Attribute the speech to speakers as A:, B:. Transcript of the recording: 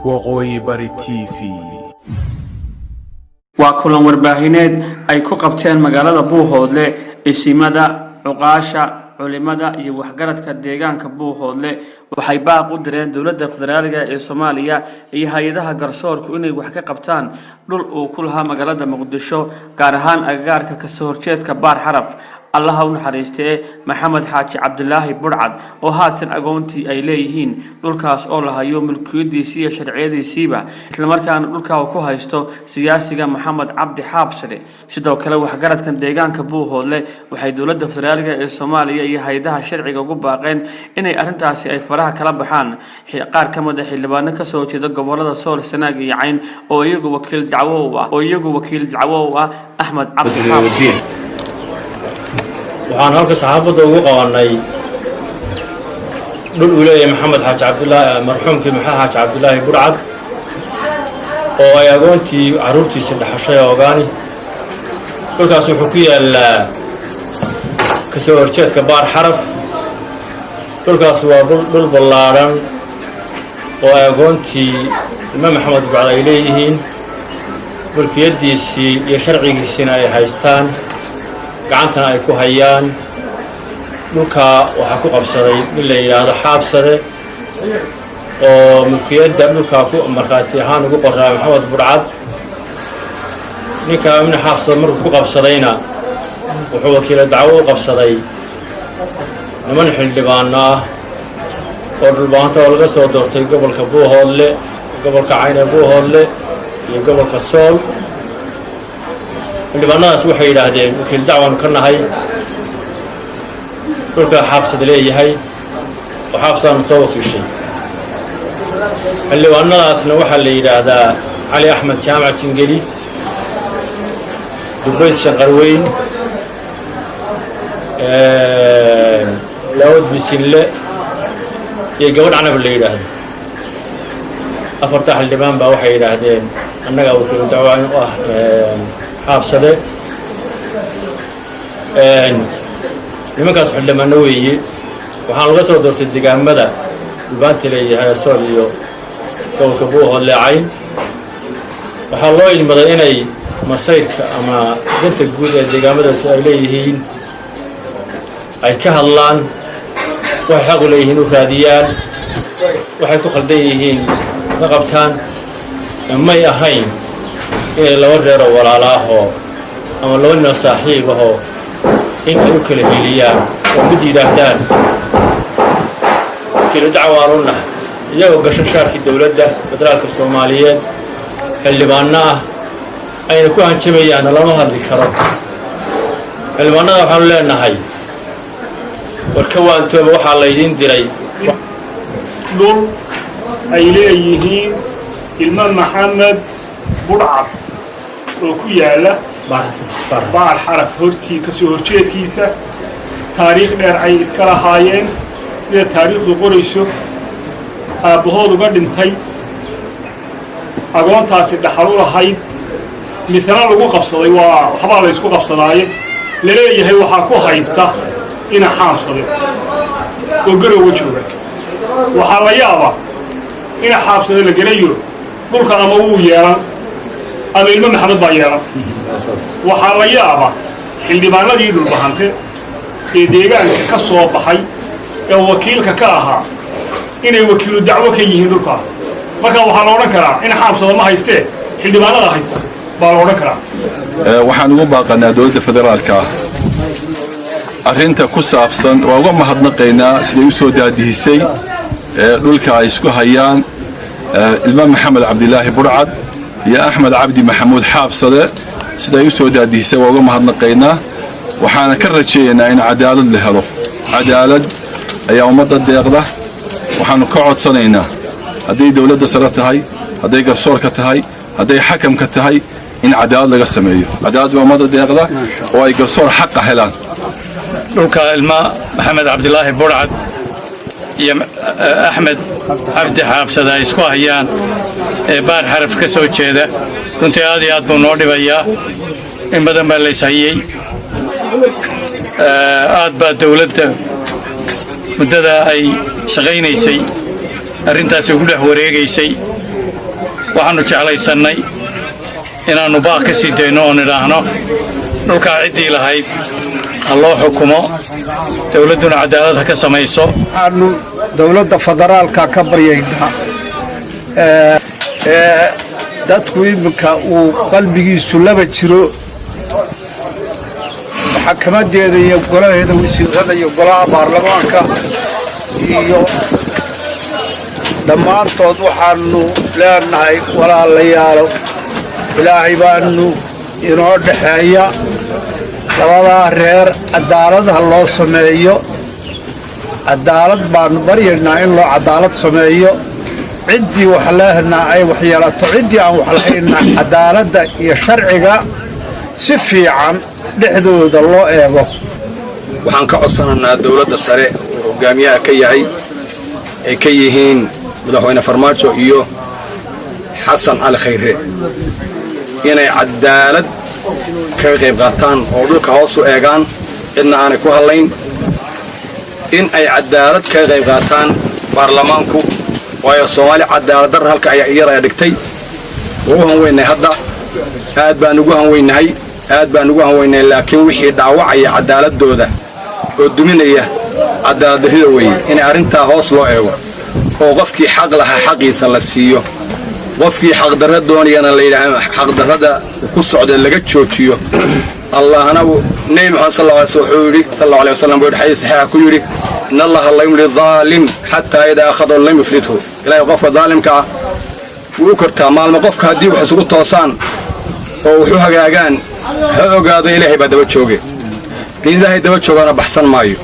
A: Waqooyi Bari TV.
B: Waa kulan warbaahineed ay ku qabteen magaalada Buuhoodle isimada, cuqaasha, culimada iyo waxgaradka deegaanka Buuhoodle. Waxay baaq u direen dowladda federaaliga ee Soomaaliya iyo hay-adaha garsoorku inay wax ka qabtaan dhul uu ku lahaa magaalada Muqdisho, gaar ahaan agagaarka kasoo horjeedka Baar Xaraf, Allaha u naxariistee Maxamed Xaaji Cabdilaahi Budhcad, oo haatan agoontii ay leeyihiin dhulkaas oo la hayo mulkiyadiisii iyo sharciyadiisiiba, islamarkaana dhulka uu ku haysto siyaasiga Maxamed Cabdi Xaabsade. Sidoo kale waxgaradkan deegaanka Buuhoodle waxay dowladda federaaliga ee Soomaaliya iyo hay-adaha sharciga ugu baaqeen inay arrintaasi ay faraha kala baxaan qaar ka mid a xildhibaano kasoo jeeda gobolada Sool, Sanaag iyo Cayn oo iyagu wakiil dacwo u ah Axmed Cabdi Xaabsade.
C: Waxaan halka saxaafadda ugu qabanay dhul uu leeyahay Maxamed Xaaji Cabdilaahi, marxuumkii Maxamed Xaaji Cabdilaahi Budhcad, oo ay agoontii carruurtiisa dhaxashay ogaani. Dhulkaas wuxuu ku yaallaa kasoo horjeedka Baar Xaraf. Dhulkaas waa dhul ballaadhan oo ay agoontii ilmo Maxamed Budhcad ay leeyihiin, mulkiyaddiisii iyo sharcigiisiina ay haystaan, gacantana ay ku hayaan. Dhulkaa waxaa ku qabsaday nin la yidhaahdo Xaabsade, oo mulkiyadda dhulkaa ku markhaati ahaan ugu qoraa Maxamed Budhcad. Ninkaa ibni Xaabsade markuu ku qabsadayna, wuxuu wakiilo dacwo u qabsaday niman xildhibaano ah oo Dhulbaanta, oo laga soo doortay gobolka Buuhoodle, gobolka Cayn ee Buuhoodle iyo gobolka Sool. Xildhibaanadaas waxay yidhaahdeen, wakiil dacwaanu ka nahay dhulkaa Xaabsad leeyahay, oo Xaabsadaanu soo wakiishay. Xildhibaanadaasna waxaa la yidhaahdaa Cali Axmed Jaamac Jingeli, Dubays Shanqarweyn, Daawud Bisinle iyo gabadh Canab la yidhaahdo. Afartaa xildhibaan baa waxay yidhaahdeen, annagaa wakiilu dacwa u ah Xaabsade. Nimankaas xildhibaano weeye. Waxaan laga soo doortay degaamada Dhulbaanta leeyahay, Sool iyo gobolka Buuhoodle, Cayn. Waxaa loo ilmaday inay masayrka ama danta guud ee deegaamadaas ay leeyihiin ay ka hadlaan, waxay xaq u leeyihiin u raadiyaan, waxay ku khaldan yihiin ka qabtaan. May ahayn inay laba reeroo walaala ahoo ama laba ninoo saaxiib ahoo in ay u kala heliyaan oo mid yidhaahdaan wakiilu dacwaanu nahay, iyagoo gasho shaarkii dowladda federaalka Soomaaliyeed, xildhibaano ah, ayna ku hanjabayaanna lama hadli karo. Xildhibaanada waxaanu leenahay, war ka waantooba waxaa laydiin diray.
D: Dhul ay leeyihiin ilmo Maxamed Budhcad oo ku yaalla Baar Xaraf hortii, kasoo horjeedkiisa, taariikh dheer ay iska lahaayeen, sida taariikhdu qorayso, aabbahood uga dhintay, agoontaasi dhaxal u lahayd, misena lagu qabsaday. Waa waxbaa la ysku qabsadaaye, laleeyahay waxaa ku haysta ina Xaabsade oo Garoowa jooga. Waxaa la yaabaa ina Xaabsade la gelayo dhulka ama wuu yeelan ama ilmo Maxamed baa yeelan. Waxaa la yaabaa xildhibaanadii Dhulbahante ee deegaanka ka soo baxay ee wakiilka ka ahaa inay wakiilu dacwo ka yihiin dhulkaa. Marka waxaa la odhan karaa in Xaabsada ma haystee, xildhibaanada haysta baa la odhan karaa.
E: Waxaan ugu baaqanaa dowladda federaalka ah arrinta ku saabsan. Waa uga mahadnaqaynaa siday u soo daadihisay dhulka ay isku hayaan ilmo Maxamed Cabdilaahi Budhcad iyo Axmed Cabdi Maxamuud Xaabsade. Siday u soo daadihisay waa uga mahadnaqaynaa, waxaana ka rajeeyaynaa in cadaalad la helo. Cadaalad ayaa ummadda deeqda. Waxaannu ka codsanaynaa, hadday dowladda sare tahay, hadday garsoorka tahay, hadday xakamka tahay, in cadaalad laga sameeyo. Cadaalad baa ummadda deeqda, oo ay garsoor xaqa helaan.
F: Dhulka ilma Maxamed Cabdilaahi Budhcad iyo Axmed Cabdi Xaabsade ay isku hayaan ee Baar Xaraf ka soo jeeda, runtii aad iyo aad buu noo dhibayaa. In badan baa layshayey. Aad baa dowladda muddada ay shaqaynaysay arrintaasi ugu dhex wareegaysay. Waxaannu jeclaysannay inaannu baaq ka sii dayno oo nidhaahno dhulkaa ciddii lahayd ha loo xukumo, dowladduna cadaalad ha ka samayso.
A: Waxaanu dowladda federaalka ka baryaynaa, dadku iminka uu qalbigiisu laba jiro, maxkamadeeda iyo golaheeda wasiirada iyo golaha baarlamaanka iyo dhammaantood, waxaanu leenahay: walaalayaalo, Ilaahay baanu inoo dhexeeya, labadaa reer cadaalad ha loo sameeyo. Cadaalad baanu baryaynaa, in loo cadaalad sameeyo. Ciddii wax lehnaa ay wax yeelato, ciddii aan wax lahayna cadaaladda iyo sharciga si fiican dhexdooda loo eego.
G: Waxaan ka codsanaynaa dowladda sare oo hogaamiyaha ka yahay, ay ka yihiin Madaxweyne Farmaajo iyo Xasan Cali Khayre, inay cadaalad kaga qayb qaataan oo dhulka hoos u eegaan, cidna aanay ku hadlayn, in ay cadaalad kaga qayb qaataan baarlamaanku, waayo Soomaali cadaalad darra halka ayaa iyada dhigtay. Waa u hanweynahay hadda, aad baan ugu hanweynahay, aad baan ugu hanweynahay, laakiin wixii dhaawacaya cadaaladooda oo duminaya cadaaladdarrida weeye in arrintaa hoos loo eego oo qofkii xaq lahaa xaqiisa la siiyo, qofkii xaqdarra doonayana la yidhaaha xaqdarrada ku socda laga joojiyo. Allahna, Nebi Maxamed sal alla wuxuu yidhi, sal allahu alay wasalam, buu yidhi, xadiis saxiixa ku yidhi: "إن الله ليملي للظالم حتى إذا أخذه لم يفلته." Ilaahay qofka daalimka ah wuu u kortaa maalmo. Qofka haddii wax isugu toosaan oo wuxu hagaagaan, ha ogaado Ilaahay baa daba jooge. Nin Ilaahay daba joogana baxsan maayo.